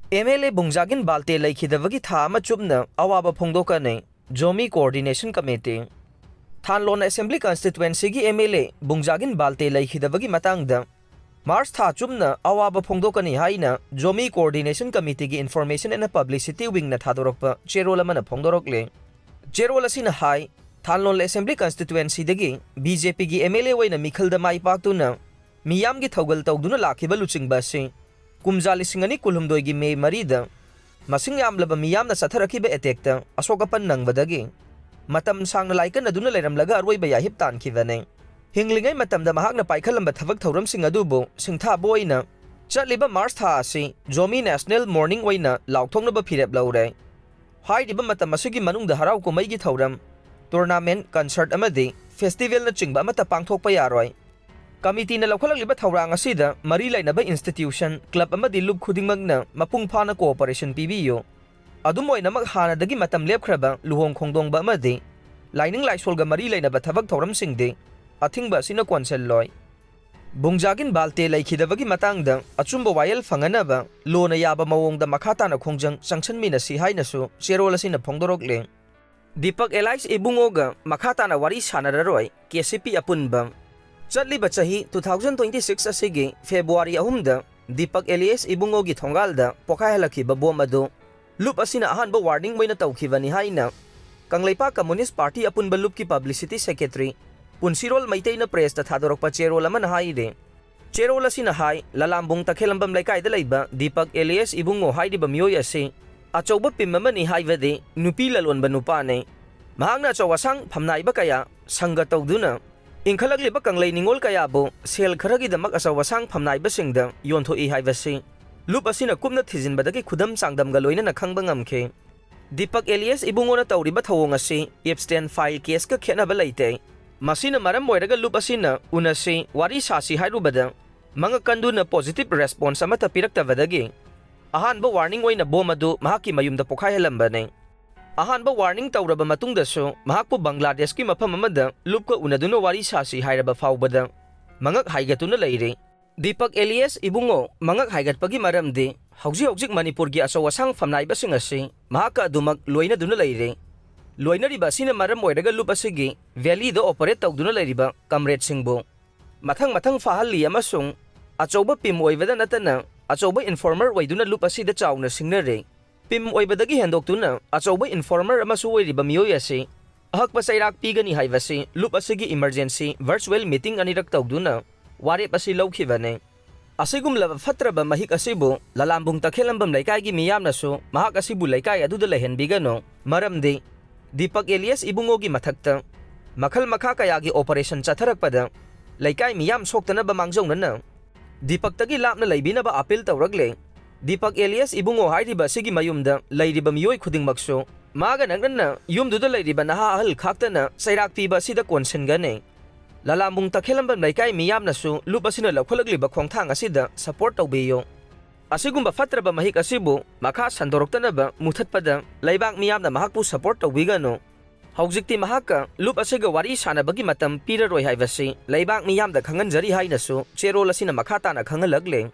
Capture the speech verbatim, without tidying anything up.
M L A ꯕꯨꯡꯖꯥꯒꯤꯟ ꯕꯥꯜꯇꯦ ꯂꯩꯈꯤꯗꯕꯒꯤ ꯊꯥ ꯑꯃ ꯆꯨꯞꯅ ꯑꯋꯥꯕ ꯐꯣꯡꯗꯣꯛꯀꯅꯤ꯫ Zomi Coordination Committee꯫ Thanlon Assembly Constituencyꯒꯤ ꯑꯦꯝ ꯑꯦꯜ ꯑꯦ ꯕꯨꯡꯖꯥꯒꯤꯟ ꯕꯥꯜꯇꯦ ꯂꯩꯈꯤꯗꯕꯒꯤ ꯃꯇꯥꯡꯗ ꯃꯥꯔꯆ ꯊꯥ ꯆꯨꯞꯅ ꯑꯋꯥꯕ ꯐꯣꯡꯗꯣꯛꯀꯅꯤ ꯍꯥꯏꯅ Zomi Coordination Committeeꯒꯤ Information and Publicity Wingꯅ ꯊꯥꯗꯣꯔꯛꯄ ꯆꯦꯔꯣꯜ ꯑꯃꯅ ꯐꯣꯡꯗꯣꯔꯛꯂꯦ꯫ ꯆꯦꯔꯣꯜ ꯑꯁꯤꯅ ꯍꯥꯏ, ꯊꯥꯟꯂꯣꯟ Assembly Constituencyꯗꯒꯤ ꯕꯤ ꯖꯦ ꯄꯤꯒꯤ ꯑꯦꯝ ꯑꯦꯜ ꯑꯦ ꯑꯣꯏꯅ ꯃꯤꯈꯜꯗ ꯃꯥꯏ ꯄꯥꯛꯇꯨꯅ ꯃꯤꯌꯥꯝꯒꯤ ꯊꯧꯒꯜ ꯇꯧꯗꯨꯅ ꯂꯥꯛꯈꯤꯕ ꯂꯨꯆꯤꯡꯕ ꯑꯁꯤ ꯀꯨꯝꯖꯥ ꯂꯤꯁꯤꯡ ꯑꯅꯤ ꯀꯨꯟꯍꯨꯝꯗꯣꯏꯒꯤ ꯃꯦ ꯃꯔꯤꯗ ꯃꯁꯤꯡ ꯌꯥꯝꯂꯕ ꯃꯤꯌꯥꯝꯅ ꯆꯠꯊꯔꯛꯈꯤꯕ attackꯇ ꯑꯁꯣꯛ ꯑꯄꯟ ꯅꯪꯕꯗꯒꯤ ꯃꯇꯝ ꯁꯥꯡꯅ ꯂꯥꯏꯀꯠꯅꯗꯨꯅ ꯂꯩꯔꯝꯂꯒ ꯑꯔꯣꯏꯕ ꯌꯥꯍꯤꯞ ꯇꯥꯟꯈꯤꯕꯅꯤ꯫ ꯍꯤꯡꯂꯤꯉꯩ ꯃꯇꯝꯗ ꯃꯍꯥꯛꯅ ꯄꯥꯏꯈꯠꯂꯝꯕ ꯊꯕꯛ ꯊꯧꯔꯝꯁꯤꯡ ꯑꯗꯨꯕꯨ ꯁꯤꯡꯊꯥꯕ ꯑꯣꯏꯅ ꯆꯠꯂꯤꯕ ꯃꯥꯔꯆ ꯊꯥ ꯑꯁꯤ ꯖꯣꯃꯤ National Mourning ꯑꯣꯏꯅ ꯂꯥꯎꯊꯣꯛꯅꯕ ꯐꯤꯔꯦꯞ ꯂꯧꯔꯦ꯫ ꯍꯥꯏꯔꯤꯕ ꯃꯇꯝ ꯑꯁꯤꯒꯤ ꯃꯅꯨꯡꯗ ꯍꯔꯥꯎ ꯀꯨꯝꯍꯩꯒꯤ ꯊꯧꯔꯝ, tournament, concert ꯑꯃꯗꯤ festivalꯅꯆꯤꯡꯕ ꯑꯃꯠꯇ ꯄꯥꯡꯊꯣꯛꯄ ꯌꯥꯔꯣꯏ꯫ ꯀꯃꯤꯇꯤꯅ ꯂꯧꯈꯠꯂꯛꯂꯤꯕ ꯊꯧꯔꯥꯡ ꯑꯁꯤꯗ ꯃꯔꯤ ꯂꯩꯅꯕ institution, club ꯑꯃꯗꯤ ꯂꯨꯞ ꯈꯨꯗꯤꯡꯃꯛꯅ ꯃꯄꯨꯡ ꯐꯥꯅ cooperation ꯄꯤꯕꯤꯌꯨ꯫ ꯑꯗꯨꯝ ꯑꯣꯏꯅꯃꯛ, ꯍꯥꯟꯅꯗꯒꯤ ꯃꯇꯝ ꯂꯦꯞꯈ꯭ꯔꯕ ꯂꯨꯍꯣꯡ ꯈꯣꯡꯗꯣꯡꯕ ꯑꯃꯗꯤ ꯂꯥꯏꯅꯤꯡ ꯂꯥꯏꯁꯣꯜꯒ ꯃꯔꯤ ꯂꯩꯅꯕ ꯊꯕꯛ ꯊꯧꯔꯝꯁꯤꯡꯗꯤ ꯑꯊꯤꯡꯕ ꯑꯁꯤꯅ ꯀꯣꯟꯁꯤꯜꯂꯣꯏ꯫ ꯕꯨꯡꯖꯥꯒꯤꯟ ꯕꯥꯜꯇꯦ ꯂꯩꯈꯤꯗꯕꯒꯤ ꯃꯇꯥꯡꯗ ꯑꯆꯨꯝꯕ ꯋꯥꯌꯦꯜ ꯐꯪꯅꯅꯕ ꯂꯣꯅ ꯌꯥꯕ ꯃꯑꯣꯡꯗ ꯃꯈꯥ ꯇꯥꯅ ꯈꯣꯡꯖꯪ ꯆꯪꯁꯤꯟꯃꯤꯟꯅꯁꯤ ꯍꯥꯏꯅꯁꯨ ꯆꯦꯔꯣꯜ ꯑꯁꯤꯅ ꯐꯣꯡꯗꯣꯔꯛꯂꯤ꯫ ꯗꯤꯄꯛ alias ꯏꯕꯨꯡꯉꯣꯒ ꯃꯈꯥ ꯇꯥꯅ ꯋꯥꯔꯤ ꯁꯥꯟꯅꯔꯔꯣꯏ, ꯀꯦ ꯁꯤ ꯄꯤ ꯑꯄꯨꯟꯕ꯫ ꯆꯠꯂꯤꯕ ꯆꯍꯤ two thousand twenty six ꯑꯁꯤꯒꯤ February ꯑꯍꯨꯝꯗ ꯗꯤꯄꯛ alias ꯏꯕꯨꯡꯉꯣꯒꯤ ꯊꯣꯡꯒꯥꯜꯗ ꯄꯣꯈꯥꯏꯍꯜꯂꯛꯈꯤꯕ ꯕꯣꯝ ꯑꯗꯨ ꯂꯨꯞ ꯑꯁꯤꯅ ꯑꯍꯥꯟꯕ warning ꯑꯣꯏꯅ ꯇꯧꯈꯤꯕꯅꯤ ꯍꯥꯏꯅ ꯀꯪꯂꯩꯄꯥꯛ Communist Party ꯑꯄꯨꯟꯕ ꯂꯨꯞꯀꯤ publicity secretary ꯄꯨꯟꯁꯤꯔꯣꯜ ꯃꯩꯇꯩꯅ pressꯇ ꯊꯥꯗꯣꯔꯛꯄ ꯆꯦꯔꯣꯜ ꯑꯃꯅ ꯍꯥꯏꯔꯤ꯫ ꯆꯦꯔꯣꯜ ꯑꯁꯤꯅ ꯍꯥꯏ, ꯂꯂꯥꯝꯕꯨꯡ ꯇꯈꯦꯂꯝꯕꯝ ꯂꯩꯀꯥꯏꯗ ꯂꯩꯕ ꯗꯤꯄꯛ alias ꯏꯕꯨꯡꯉꯣ ꯍꯥꯏꯔꯤꯕ ꯃꯤꯑꯣꯏ ꯑꯁꯤ ꯑꯆꯧꯕ ꯄꯤꯝ ꯑꯃꯅꯤ, ꯍꯥꯏꯕꯗꯤ ꯅꯨꯄꯤ ꯂꯂꯣꯟꯕ ꯅꯨꯄꯥꯅꯤ꯫ ꯃꯍꯥꯛꯅ ꯑꯆꯧ ꯑꯁꯥꯡ ꯐꯝꯅꯥꯏꯕ ꯀꯌꯥ ꯁꯪꯒ ꯇꯧꯗꯨꯅ ꯏꯟꯈꯠꯂꯛꯂꯤꯕ ꯀꯪꯂꯩ ꯅꯤꯉꯣꯜ ꯀꯌꯥꯕꯨ ꯁꯦꯜ ꯈꯔꯒꯤꯗꯃꯛ ꯑꯆꯧ ꯑꯁꯥꯡ ꯐꯝꯅꯥꯏꯕꯁꯤꯡꯗ ꯌꯣꯟꯊꯣꯛꯏ ꯍꯥꯏꯕꯁꯤ ꯂꯨꯞ ꯑꯁꯤꯅ ꯀꯨꯞꯅ ꯊꯤꯖꯤꯟꯕꯗꯒꯤ ꯈꯨꯗꯝ ꯆꯥꯡꯗꯝꯒ ꯂꯣꯏꯅꯅ ꯈꯪꯕ ꯉꯝꯈꯤ꯫ ꯗꯤꯄꯛ alias ꯏꯕꯨꯡꯉꯣꯅ ꯇꯧꯔꯤꯕ ꯊꯧꯑꯣꯡ ꯑꯁꯤ Epstein file caseꯀ ꯈꯦꯠꯅꯕ ꯂꯩꯇꯦ꯫ ꯃꯁꯤꯅ ꯃꯔꯝ ꯑꯣꯏꯔꯒ ꯂꯨꯞ ꯑꯁꯤꯅ ꯎꯅꯁꯤ, ꯋꯥꯔꯤ ꯁꯥꯁꯤ ꯍꯥꯏꯔꯨꯕꯗ ꯃꯉꯛ ꯀꯟꯗꯨꯅ positive response ꯑꯃꯠꯇ ꯄꯤꯔꯛꯇꯕꯗꯒꯤ ꯑꯍꯥꯟꯕ warning ꯑꯣꯏꯅ ꯕꯣꯝ ꯑꯗꯨ ꯃꯍꯥꯛꯀꯤ ꯃꯌꯨꯝꯗ ꯄꯣꯈꯥꯏꯍꯜꯂꯝꯕꯅꯤ꯫ ꯑꯍꯥꯟꯕ warning ꯇꯧꯔꯕ ꯃꯇꯨꯡꯗꯁꯨ ꯃꯍꯥꯛꯄꯨ ꯕꯪꯒ꯭ꯂꯥꯗꯦꯁꯀꯤ ꯃꯐꯝ ꯑꯃꯗ ꯂꯨꯞꯀ ꯎꯅꯗꯨꯅ ꯋꯥꯔꯤ ꯁꯥꯁꯤ ꯍꯥꯏꯔꯕ ꯐꯥꯎꯕꯗ ꯃꯉꯛ ꯍꯥꯏꯒꯠꯇꯨꯅ ꯂꯩꯔꯤ꯫ ꯗꯤꯄꯛ alias ꯏꯕꯨꯡꯉꯣ ꯃꯉꯛ ꯍꯥꯏꯒꯠꯄꯒꯤ ꯃꯔꯝꯗꯤ ꯍꯧꯖꯤꯛ ꯍꯧꯖꯤꯛ ꯃꯅꯤꯄꯨꯔꯒꯤ ꯑꯆꯧ ꯑꯁꯥꯡ ꯐꯝꯅꯥꯏꯕꯁꯤꯡ ꯑꯁꯤ ꯃꯍꯥꯛꯀ ꯑꯗꯨꯃꯛ ꯂꯣꯏꯅꯗꯨꯅ ꯂꯩꯔꯦ꯫ ꯂꯣꯏꯅꯔꯤꯕ ꯑꯁꯤꯅ ꯃꯔꯝ ꯑꯣꯏꯔꯒ ꯂꯨꯞ ꯑꯁꯤꯒꯤ valley ꯗ operate ꯇꯧꯗꯨꯅ ꯂꯩꯔꯤꯕ comrade ꯁꯤꯡꯕꯨ ꯃꯊꯪ ꯃꯊꯪ ꯐꯥꯍꯜꯂꯤ ꯑꯃꯁꯨꯡ ꯑꯆꯧꯕ ꯄꯤꯝ ꯑꯣꯏꯕꯗ ꯅꯠꯇꯅ ꯑꯆꯧꯕ informer ꯑꯣꯏꯗꯨꯅ ꯂꯨꯞ ꯑꯁꯤꯗ ꯆꯥꯎꯅ ꯁꯤꯡꯅꯔꯦ꯫ ꯄꯤꯝ ꯑꯣꯏꯕꯗꯒꯤ ꯍꯦꯟꯗꯣꯛꯇꯨꯅ ꯑꯆꯧꯕ informer ꯑꯃꯁꯨ ꯑꯣꯏꯔꯤꯕ ꯃꯤꯑꯣꯏ ꯑꯁꯤ ꯑꯍꯛꯄ ꯆꯩꯔꯥꯛ ꯄꯤꯒꯅꯤ ꯍꯥꯏꯕꯁꯤ ꯂꯨꯞ ꯑꯁꯤꯒꯤ emergency virtual meeting ꯑꯅꯤꯔꯛ ꯇꯧꯗꯨꯅ ꯋꯥꯔꯦꯞ ꯑꯁꯤ ꯂꯧꯈꯤꯕꯅꯤ꯫ ꯑꯁꯤꯒꯨꯝꯂꯕ ꯐꯠꯇ꯭ꯔꯕ ꯃꯍꯤꯛ ꯑꯁꯤꯕꯨ ꯂꯂꯥꯝꯕꯨꯡ ꯇꯈꯦꯜꯂꯝꯕꯝ ꯂꯩꯀꯥꯏꯒꯤ ꯃꯤꯌꯥꯝꯅꯁꯨ ꯃꯍꯥꯛ ꯑꯁꯤꯕꯨ ꯂꯩꯀꯥꯏ ꯑꯗꯨꯗ ꯂꯩꯍꯟꯕꯤꯒꯅꯨ, ꯃꯔꯝꯗꯤ ꯗꯤꯄꯛ alias ꯏꯕꯨꯡꯉꯣꯒꯤ ꯃꯊꯛꯇ ꯃꯈꯜ ꯃꯈꯥ ꯀꯌꯥꯒꯤ operation ꯆꯠꯊꯔꯛꯄꯗ ꯂꯩꯀꯥꯏ ꯃꯤꯌꯥꯝ ꯁꯣꯛꯇꯅꯕ ꯃꯥꯡꯖꯧꯅꯅ ꯗꯤꯄꯛꯇꯒꯤ ꯂꯥꯞꯅ ꯂꯩꯕꯤꯅꯕ appeal ꯇꯧꯔꯛꯂꯦ꯫ ꯗꯤꯄꯛ alias ꯏꯕꯨꯡꯉꯣ ꯍꯥꯏꯔꯤꯕ ꯑꯁꯤꯒꯤ ꯃꯌꯨꯝꯗ ꯂꯩꯔꯤꯕ ꯃꯤꯑꯣꯏ ꯈꯨꯗꯤꯡꯃꯛꯁꯨ ꯃꯥꯒ ꯅꯛꯅꯅ ꯌꯨꯝꯗꯨꯗ ꯂꯩꯔꯤꯕ ꯅꯍꯥ ꯑꯍꯜ ꯈꯥꯛꯇꯅ ꯆꯩꯔꯥꯛ ꯄꯤꯕ ꯑꯁꯤꯗ ꯀꯣꯟꯁꯤꯟꯒꯅꯤ꯫ ꯂꯂꯥꯝꯕꯨꯡ ꯇꯈꯦꯜꯂꯝꯕꯝ ꯂꯩꯀꯥꯏ ꯃꯤꯌꯥꯝꯅꯁꯨ ꯂꯨꯞ ꯑꯁꯤꯅ ꯂꯧꯈꯠꯂꯛꯂꯤꯕ ꯈꯣꯡꯊꯥꯡ ꯑꯁꯤꯗ support ꯇꯧꯕꯤꯌꯨ꯫ ꯑꯁꯤꯒꯨꯝꯕ ꯐꯠꯇ꯭ꯔꯕ ꯃꯍꯤꯛ ꯑꯁꯤꯕꯨ ꯃꯈꯥ ꯁꯟꯗꯣꯔꯛꯇꯅꯕ ꯃꯨꯊꯠꯄꯗ ꯂꯩꯕꯥꯛ ꯃꯤꯌꯥꯝꯅ ꯃꯍꯥꯛꯄꯨ support ꯇꯧꯕꯤꯒꯅꯨ꯫ ꯍꯧꯖꯤꯛꯇꯤ ꯃꯍꯥꯛꯀ ꯂꯨꯞ ꯑꯁꯤꯒ ꯋꯥꯔꯤ ꯁꯥꯅꯕꯒꯤ ꯃꯇꯝ ꯄꯤꯔꯔꯣꯏ ꯍꯥꯏꯕꯁꯤ ꯂꯩꯕꯥꯛ ꯃꯤꯌꯥꯝꯗ ꯈꯪꯍꯟꯖꯔꯤ ꯍꯥꯏꯅꯁꯨ ꯆꯦꯔꯣꯜ ꯑꯁꯤꯅ ꯃꯈꯥ ꯇꯥꯅ ꯈꯪꯍꯜꯂꯛꯂꯦ꯫